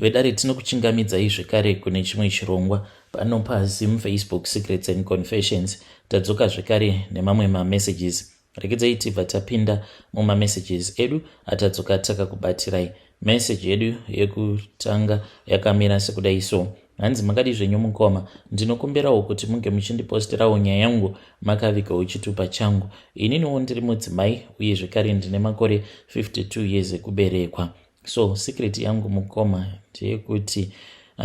Vedare, tinokuchingamidzai zvekare kune chimwe chirongwa pano paZim Facebook Secrets and Confessions. Tadzoka zvekare nemamwe mamessages. Regedzai tibva tapinda mumamessages edu atadzoka takakubatirai. Message yedu yekutanga yakamira sekudai so. Hanzi, "Makadi zvenyu mukoma? Ndinokumbirawo kuti munge muchindiposterawo nyaya yangu makavigawo chitupa changu. Ininiwo ndiri mudzimai uye zvekare ndine makore 52 years ekuberekwa. So secret yangu mukoma ndeyekuti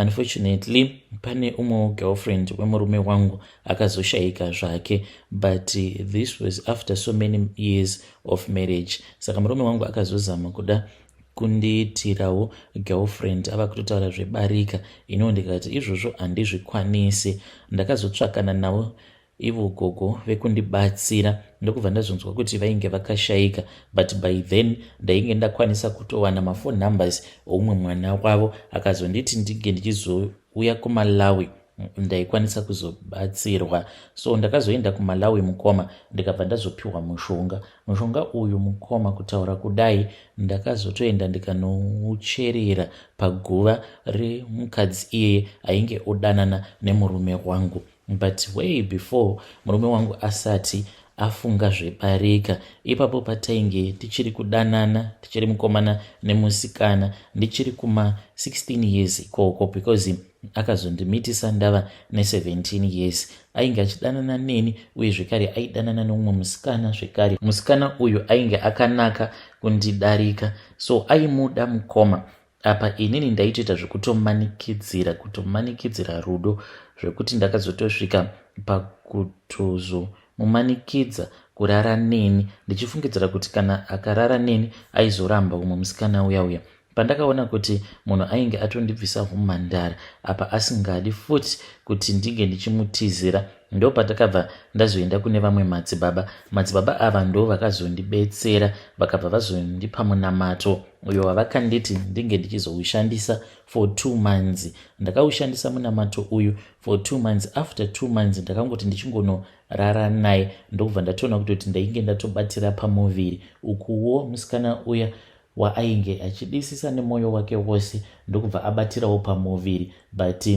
unfortunately pane umwewo girlfriend wemurume wangu akazoshayika zvake, but this was after so many years of marriage. Saka murume wangu akazozama kuda kundiitirawo girlfriend, ava kutotaura zvebarika. Iniwo ndikati izvozvo handizvikwanisi. Ndakazotsvakana navo ivo gogo vekundibatsira, ndokubva ndazonzwa kuti vainge vakashayika. But by then ndainge ndakwanisa kutowana maphone numbers oumwe mwana wavo, akazonditi ndinge ndichizouya kuMalawi, ndaikwanisa kuzobatsirwa. So ndakazoenda kuMalawi mukoma, ndikabva ndazopiwa mushonga. Mushonga uyu mukoma, kutaura kudai, ndakazotoenda ndikanoucherera paguva remukadzi iyeye ainge odanana nemurume wangu, but way before murume wangu asati afunga zvebarika. Ipapo patainge tichiri kudanana, tichiri mukomana nemusikana, ndichiri kuma 16 years ikoko, because akazondimitisa ndava ne17 years. Ainge achidanana neni uye zvekare aidanana neumwe musikana zvekare. Musikana uyu ainge akanaka kundidarika, so aimuda mukoma. Apa inini ndaitoita zvekutomanikidzira, kutomanikidzira rudo, zvekuti ndakazotosvika pakutozomumanikidza kurara neni, ndichifungidzira kuti kana akarara neni aizoramba umwe musikana uya uya. Pandakaona kuti munhu ainge atondibvisa umhandara, apa asingadi futi kuti ndinge ndichimutizira, ndo pandakabva ndazoenda kune vamwe madzibaba. Madzibaba ava ndo vakazondibetsera, vakabva vazondipa munamato uyo wavakanditi ndinge ndichizoushandisa for 2 months. Ndakaushandisa munamato uyu for 2 months. After 2 months ndakangoti ndichingonorara naye, ndokubva ndatoona kutoti ndainge ndatobatira pamuviri. Ukuwo musikana uya waainge achidisisa nemwoyo wake wose ndokubva abatirawo pamuviri, but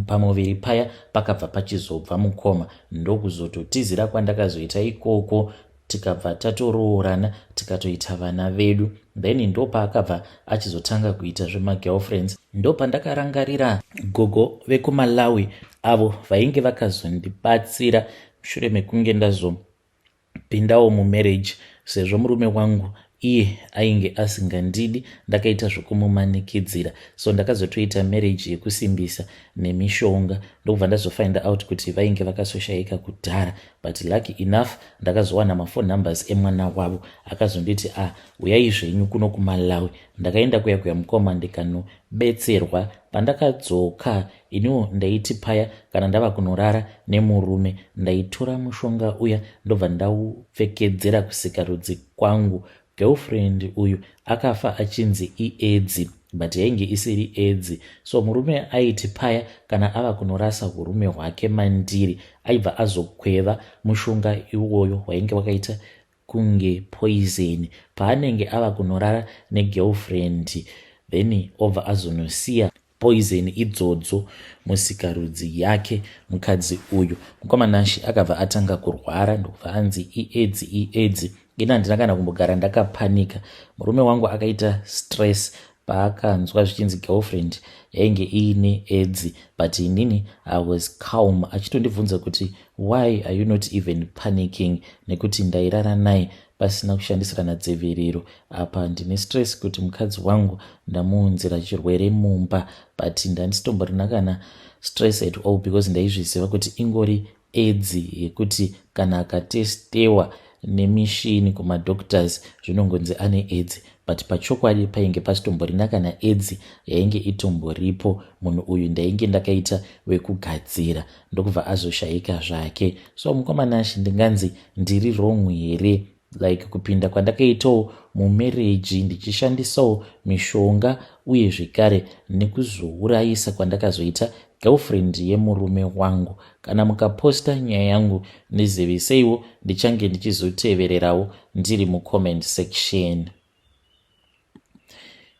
pamuviri paya pakabva pachizobva mukoma. Ndokuzototizira kwandakazoita ikoko, tikabva tatoroorana, tikatoita vana vedu. Then ndopaakabva achizotanga kuita zvemagirlfriends. Ndopandakarangarira gogo vekuMalawi avo vainge vakazondibatsira mushure mekunge ndazopindawo mumarriage, sezvo murume wangu iye ainge asingandidi, ndakaita zvokumumanikidzira. So ndakazotoita marriage yekusimbisa nemishonga. Ndokubva ndazofind out kuti vainge vakasoshayika kudhara, but lucky enough ndakazowana maphone numbers emwana wavo. Akazonditi, "Ah, uyai zvenyu kuno kuMalawi." Ndakaenda kuya kuya mukoma, ndikanobetserwa. Pandakadzoka iniwo ndaiti paya kana ndava kunorara nemurume, ndaitora mushonga uya, ndobva ndaupfekedzera kusikarudzi kwangu. Girlfriend uyu akafa achinzi iAIDS, but yainge isiri AIDS. So murume aiti paya kana ava kunorasa urume hwake mandiri, aibva azokweva mushonga iwoyo wainge wakaita kunge poison paanenge ava kunorara negirlfriend, then obva azonosiya poison idzodzo musikarudzi yake. Mukadzi uyu mukwamanashi akabva atanga kurwara, ndokubva anzi iAIDS, iAIDS. Ini handina kana kumbogara ndakapanika. Murume wangu akaita stress paakanzwa zvichinzi girlfriend yainge iine AIDS, but inini I was calm, achitondibvunza kuti, "Why are you not even panicking?" Nekuti ndairara naye pasina kushandisirana dziviriro. Apa ndine stress kuti mukadzi wangu ndamuunzira chirwere mumba, but ndandisitomborina kana stress at all, because ndaizviziva kuti ingori AIDS yekuti kana akatestewa nemishini kumadoctors zvinongonzi ane AIDS, but pachokwadi painge pasitomborina kana AIDS yainge itomboripo. Munhu uyu ndainge ndakaita wekugadzira, ndokubva azoshayika zvake. So mukomanashi, ndinganzi ndiri wrong here, like kupinda kwandakaitawo mumarriage ndichishandisawo mishonga, uye zvekare nekuzourayisa kwandakazoita girlfriend yemurume wangu? Kana mukaposta nyaya yangu, ndiziviseiwo, ndichange ndichizotevererawo ndiri mucomment section.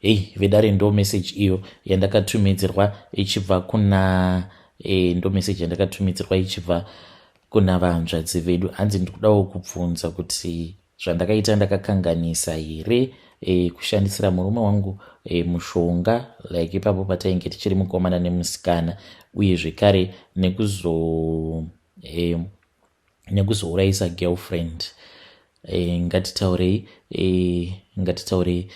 Hei vedare, ndo message iyo yandakatumidzirwa ichibva kuna ndo message yandakatumidzirwa ichibva kuna vahanzvadzi vedu. Hanzi ndikudawo kubvunza kuti zvandakaita ndakakanganisa here, kushandisira murume wangu mushonga, like ipapo patainge tichiri mukomana nemusikana, uye zvekare nekuzourayisa girlfriend. Ngatitaurei.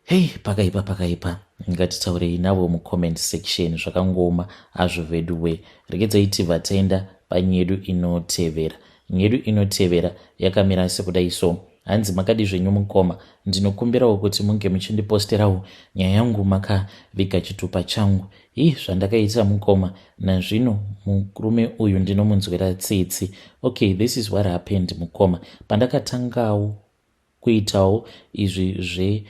Hei, pakaipa, pakaipa. Ngatitaurei navo mucomment section. Zvakangoma hazvo vedu we. Regedzai tibva taenda panyedu inotevera. Nyedu inotevera yakamira sekudai so. Hanzi, "Makadi zvenyu mukoma? Ndinokumbirawo kuti munge muchindiposterawo nyaya yangu makaviga chitupa changu. Hi, zvandakaita mukoma, nazvino murume uyu ndinomunzwira tsitsi. Okay, this is what happened mukoma. Pandakatangawo kuitawo izvi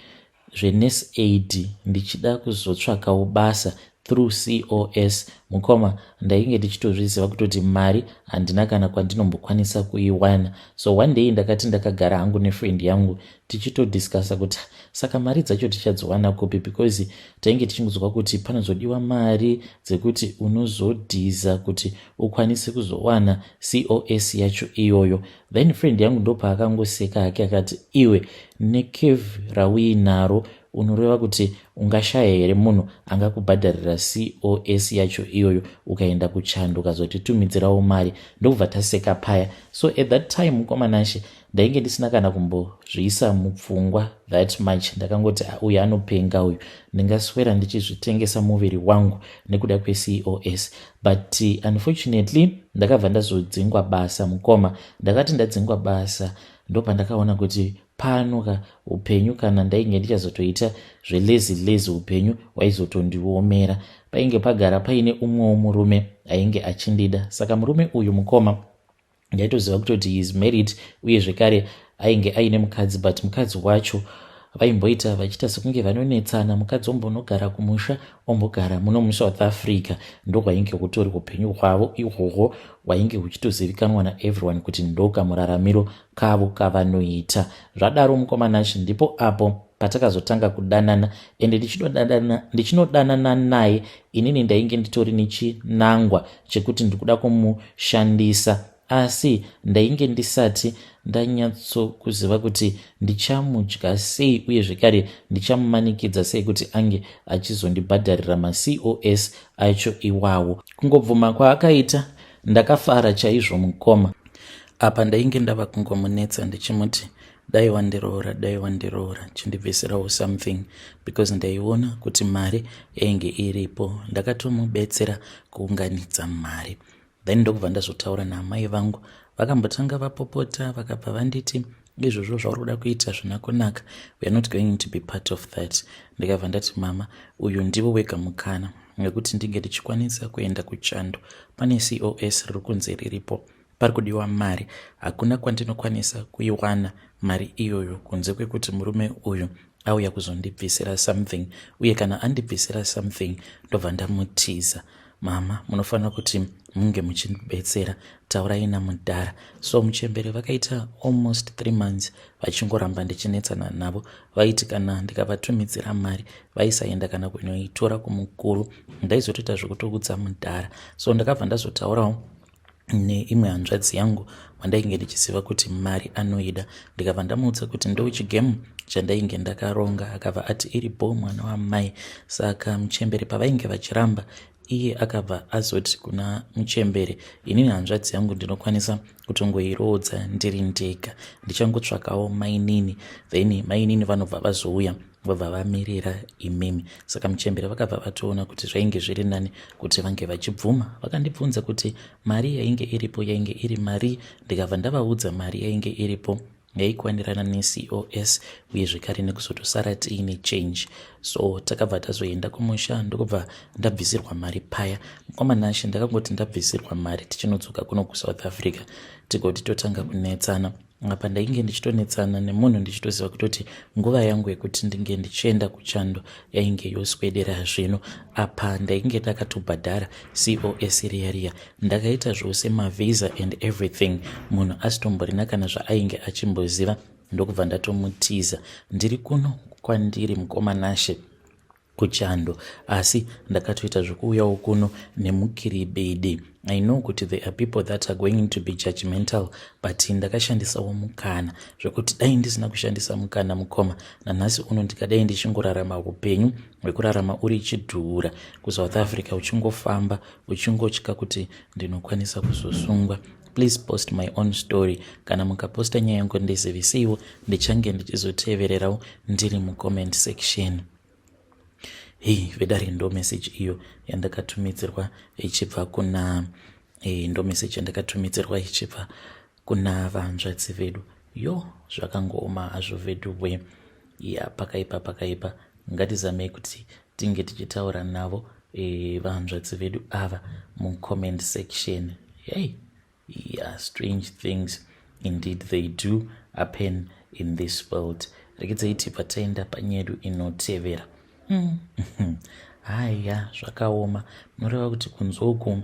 zvenurse aid, ndichida kuzotsvakawo basa through COS mukoma, ndainge ndichitozviziva kutoti mari handina kana kwandinombokwanisa kuiwana. So one day ndakati ndakagara hangu nefriend yangu tichitodiscussa kuti saka mari dzacho tichadziwana kupi, because tainge tichingonzwa kuti panozodiwa mari dzekuti unozodhiza kuti ukwanise kuzowana COS yacho iyoyo. Then friend yangu ndopaakangoseka hake akati, 'Iwe, necurve rauinaro, unoreva kuti ungashaya here munhu angakubhadharira COS yacho iyoyo ukaenda kuchando ukazotitumidzirawo mari?' Ndokubva taseka paya. So at that time, mukomanashe, ndainge ndisina kana kumbozviisa mupfungwa that much. Ndakangoti, ah, uyu anopenga uyu, ndingaswera ndichizvitengesa muviri wangu nekuda kweCOS?" But unfortunately ndakabva ndazodzingwa basa mukoma. Ndakati ndadzingwa basa, ndopandakaona kuti pano ka upenyu, kana ndainge ndichazotoita zvelezi lezi, upenyu hwaizotondiomera. Painge pagara paine umwewo murume ainge achindida. Saka murume uyu mukoma, ndaitoziva kutoti he is married, uye zvekare ainge aine mukadzi, but mukadzi wacho vaimboita vachiita sekunge vanonetsana. Mukadzi ombonogara kumusha, ombogara muno muSouth Africa. Ndokwainge kutori upenyu hwavo ihwohwo, hwainge huchitozivikanwa naeveryone kuti ndokamuraramiro kavo kavanoita. Zvadaro mukomanashi, ndipo apo patakazotanga kudanana, ende ndichinodanana naye inini ndainge nditori nechinangwa chekuti ndikuda kumushandisa, asi ndainge ndisati ndanyatsokuziva kuti ndichamudya sei, uye zvekare ndichamumanikidza sei kuti ange achizondibhadharira maCOS acho iwawo. Kungobvuma kwaakaita, ndakafara chaizvo mukoma. Apa ndainge ndava kungomunetsa ndichimuti, 'Dai wandiroora, dai wandiroora, chindibvisirawo something,' because ndaiona kuti mari yainge iripo. Ndakatomubetsera kuunganidza mari. Then ndokubva ndazotaura naamai vangu. Vakambotanga vapopota, vakabva vanditi, 'Izvozvo zvauri kuda kuita zvina kunaka. We are not going to be part of that.' Ndikabva ndati, 'Mama, uyu ndivo wega mukana nekuti ndinge ndichikwanisa kuenda kuchando. Pane COS riri kunze riripo, pari kudiwa mari. Hakuna kwandinokwanisa kuiwana mari iyoyo kunze kwekuti murume uyu auya kuzondibvisira something, uye kana andibvisira something, ndobva ndamutiza. Mama, munofanira kuti munge muchindibetsera. Taurai namudhara.' So muchembere vakaita almost 3 months vachingoramba ndichinetsana navo. Vaiti kana ndikavatumidzira mari, vaisaenda kana kunoitora kumukuru. Ndaizotoita zvekutoudza mudhara. So ndakabva ndazotaurawo neimwe hanzvadzi yangu wandainge ndichiziva kuti mari anoida. Ndikabva ndamuudza kuti ndo chigame chandainge ndakaronga. Akabva ati, 'Iri bo, mwana wamai.' Saka muchembere pavainge vachiramba, iye akabva azoti kuna muchembere, 'Inini hanzvadzi yangu ndinokwanisa kutongoiroodza ndiri ndega. Ndichangotsvakawo mainini, then mainini vanobva vazouya, vobva vamirira imimi.' Saka muchembere vakabva vatoona kuti zvainge zviri nani kuti vange vachibvuma. Vakandibvunza kuti mari yainge iripo yainge iri mari. Ndikabva ndavaudza mari yainge iripo yaikwanirana neCOS, uye zvekare nekuzotosara tiine change. So takabva tazoenda kumusha, ndokubva ndabvisirwa mari paya. Mukomanashe, ndakangoti ndabvisirwa mari, tichinodzoka kuno kuSouth Africa, tigoti totanga kunetsana. Apa ndainge ndichitonetsana nemunhu ndichitoziva kutoti nguva yangu yekuti ndinge ndichienda kuchando yainge yoswedera zvino. Apa ndainge ndakatobhadhara COS riya riya, ndakaita zvose mavisa and everything, munhu asitomborina kana zvaainge achimboziva. ndokubva ndatomutiza. Ndiri kuno kwandiri mukoma Nashe kuchando asi ndakatoita zvekuuyawo kuno nemukiribidi. I know kuti there are people that are going to be judgmental but ndakashandisawo mukana zvekuti dai ndisina kushandisa mukana mukoma nanhasi uno ndikadai ndichingorarama upenyu hwekurarama uri chidhuura kuSouth Africa uchingofamba uchingotya kuti ndinokwanisa kuzosungwa. Please post my own story. Kana mukaposta nyaya yangu ndiziviseiwo, ndichange ndichizotevererawo ndiri mucomment section. Hei vedare, ndo message iyo yandakatumidzirwa ichibva kuna ndo message yandakatumidzirwa ichibva kuna vanzvadzi vedu. Yo, zvakangooma hazvo vedu we. Ya, pakaipa, pakaipa. Ngatizamei kuti tinge tichitaura navo vanzvadzi vedu ava mucomment section. Hey, yeah, strange things indeed, they do happen in this world. Rekedzai tibva taenda panyedu inotevera. Haya, zvakaoma. Munoreva kuti kunze uku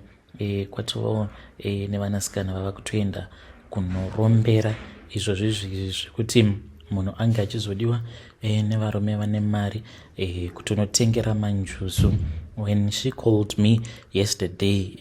kwatovawo nevanasikana vava kutoenda kunorombera izvozvi zvekuti munhu ange achizodiwa nevarume vane mari, kutonotengera manjuzu. When she called me yesterday,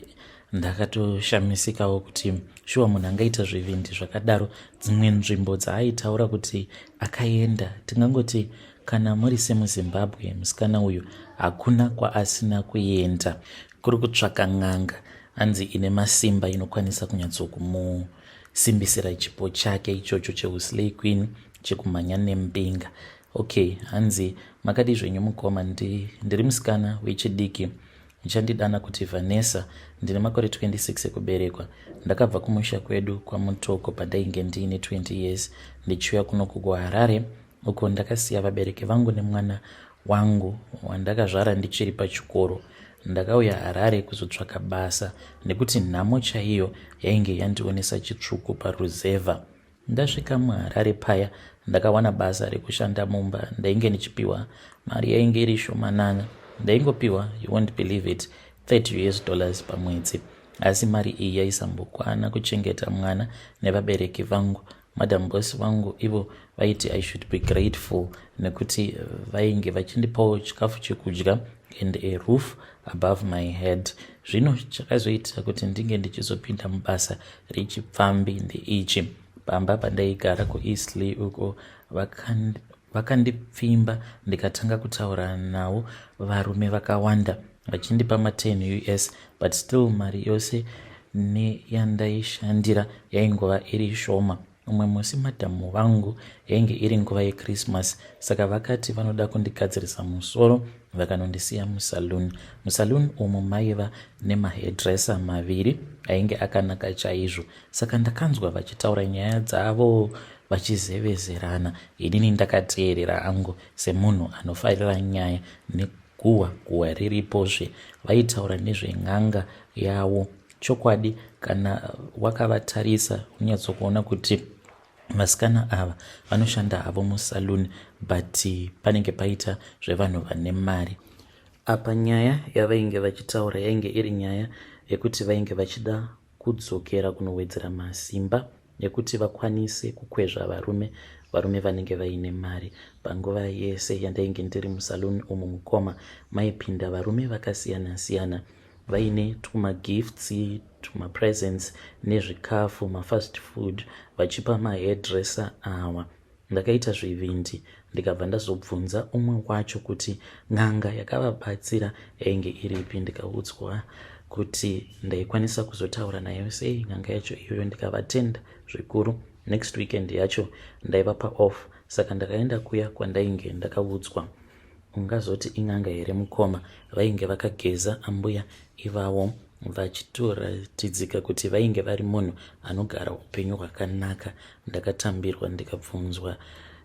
ndakatoshamisikawo kuti shuwa munhu angaita zvivindi zvakadaro. Dzimwe nzvimbo dzaaitaura kuti akaenda, tingangoti kana muri semuZimbabwe, musikana uyu hakuna kwaasina kuenda kuri kutsvaka n'anga anzi ine masimba inokwanisa kunyatsokumusimbisira chipo chake ichocho cheuslay queen, chekumhanya nembinga. Okay, hanzi, "Makadi zvenyu mukoma? Ndiri musikana wechidiki, ndichandidana kuti Vanessa. Ndine makore 26 ekuberekwa. Ndakabva kumusha kwedu kwaMutoko pandainge ndiine 20 years, ndichiuya kunoku kuHarare uko ndakasiya vabereki vangu nemwana wangu wandakazvara ndichiri pachikoro. Ndakauya Harare kuzotsvaka basa nekuti nhamo chaiyo yainge yandionesa chitsvuku paruzevha. Ndasvika muHarare paya, ndakawana basa rekushanda mumba. Ndainge ndichipiwa mari yainge iri shomanana. Ndaingopiwa, you won't believe it, 30 US dollars pamwedzi, asi mari iyi yaisambokwana kuchengeta mwana nevabereki vangu. Madam boss vangu ivo vaiti I should be grateful nekuti vainge vachindipawo chikafu chekudya and a roof above my head. Zvino chakazoita kuti ndinge ndichizopinda mubasa rechipfambi ndeichi: pamba pandaigara kuEastlea uko vakandipfimba, ndikatanga kutaura navo varume vakawanda vachindipa ma10 US, but still mari yose neyandaishandira yaingova iri shoma. Umwe musi madhamu vangu, yainge iri nguva yeChristmas, saka vakati vanoda kundigadzirisa musoro, vakanondisiya musaloon. Musaloon umu maiva nemahairdresser maviri ainge akanaka chaizvo, saka ndakanzwa vachitaura nyaya dzavo vachizevezerana. Inini ndakateerera angu semunhu anofarira nyaya neguhwa guhwa riripozve. Vaitaura nezven'anga yavo. Chokwadi, kana wakavatarisa unonyatsokuona kuti vasikana ava vanoshanda havo musaloon, but panenge paita zvevanhu vane mari. Apa nyaya yavainge vachitaura yainge iri nyaya yekuti vainge vachida kudzokera kunowedzera masimba ekuti vakwanise kukwezva varume vanenge vaine mari. Panguva yese yandainge ndiri musaloon umu mukoma, maipinda varume vakasiyana-siyana vaine tumagifts, tumapresents nezvikafu, mafast food, vachipa mahairdresser awa. Ndakaita zvivindi, ndikabva ndazobvunza umwe wacho kuti n'anga yakavabatsira yainge iripi, ndikaudzwa kuti ndaikwanisa kuzotaura nayo sei n'anga yacho iyoyo. Ndikavatenda zvikuru. Next weekend yacho ndaiva paoff, saka ndakaenda kuya kwandainge ndakaudzwa. Ungazoti in'anga here mukoma? Vainge vakageza ambuya ivavo, vachitoratidzika kuti vainge vari munhu anogara upenyu hwakanaka. Ndakatambirwa, ndikabvunzwa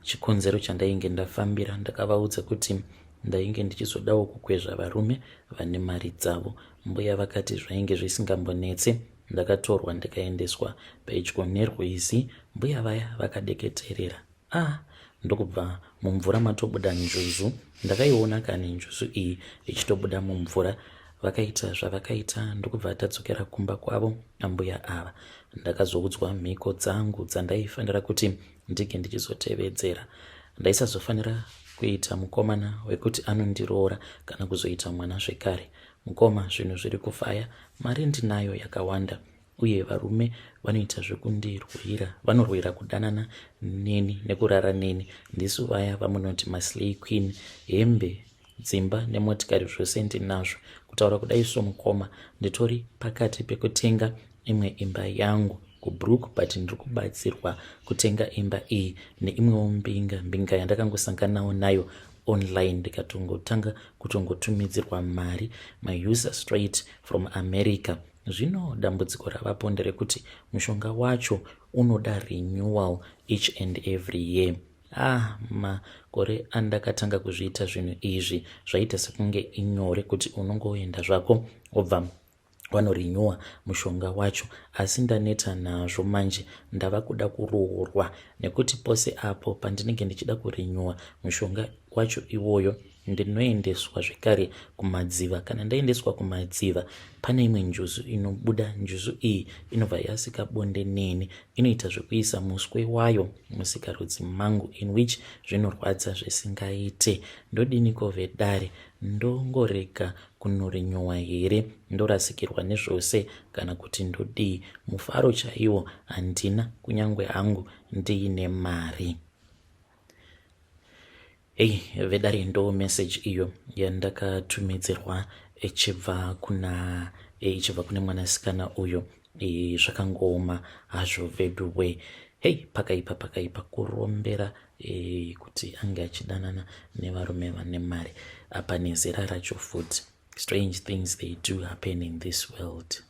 chikonzero chandainge ndafambira. Ndakavaudza kuti ndainge ndichizodawo kukwezva varume vane mari dzavo. Mbuya vakati zvainge zvisingambonetse. Ndakatorwa ndikaendeswa pedyo nerwizi. Mbuya vaya vakadeketerera, ah, ndokubva mumvura matobuda njuzu. Ndakaiona kani njuzu iyi ichitobuda mumvura. Vakaita zvavakaita ndokubva tadzokera kumba kwavo ambuya ava. Ndakazoudzwa mhiko dzangu dzandaifanira kuti ndinge ndichizotevedzera. Ndaisazofanira kuita mukomana wekuti anondiroora kana kuzoita mwana zvekare. Mukoma zvinhu zviri kufaya, mari ndinayo yakawanda uye varume vanoita zvekundirwira vanorwira kudanana neni nekurara neni. Ndisu vaya vamunoti maslay queen, hembe dzimba nemotikari zvose ndinazvo. Kutaura kudai so mukoma nditori pakati pekutenga imwe imba yangu kuBrook but ndiri kubatsirwa kutenga imba iyi neimwewo mbinga mbinga yandakangosanganawo nayo online ndikatongotanga kutongotumidzirwa mari mauser straight from America. Zvino dambudziko ravapo nderekuti mushonga wacho unoda renewal each and every year. Ah, makore andakatanga kuzviita zvinhu izvi zvaita sekunge inyore kuti unongoenda zvako wobva wanorenewa mushonga wacho, asi ndaneta nazvo manje ndava kuda kuroorwa nekuti pose apo pandinenge ndichida kurenewa mushonga wacho iwoyo ndinoendeswa zvekare kumadziva. Kana ndaendeswa kumadziva pane imwe njuzu inobuda. Njuzu iyi inobva yasika bonde neni, inoita zvekuisa muswe wayo musikarudzi mangu, in which zvinorwadza zvisingaite. Ndodiniko vedare? Ndongorega kunorinyowa here ndorasikirwa nezvose kana kuti ndodii? Mufaro chaiwo handina kunyangwe hangu ndiine mari. Hei vedare, ndo message iyo yandakatumidzirwa ichibva kuna ichibva kune mwanasikana uyo. Zvakangooma hazvo veduwe. Hei, pakaipa pakaipa kurombera kuti ange achidanana nevarume vane mari apa nezera racho futi. Strange things, they do happen in this world.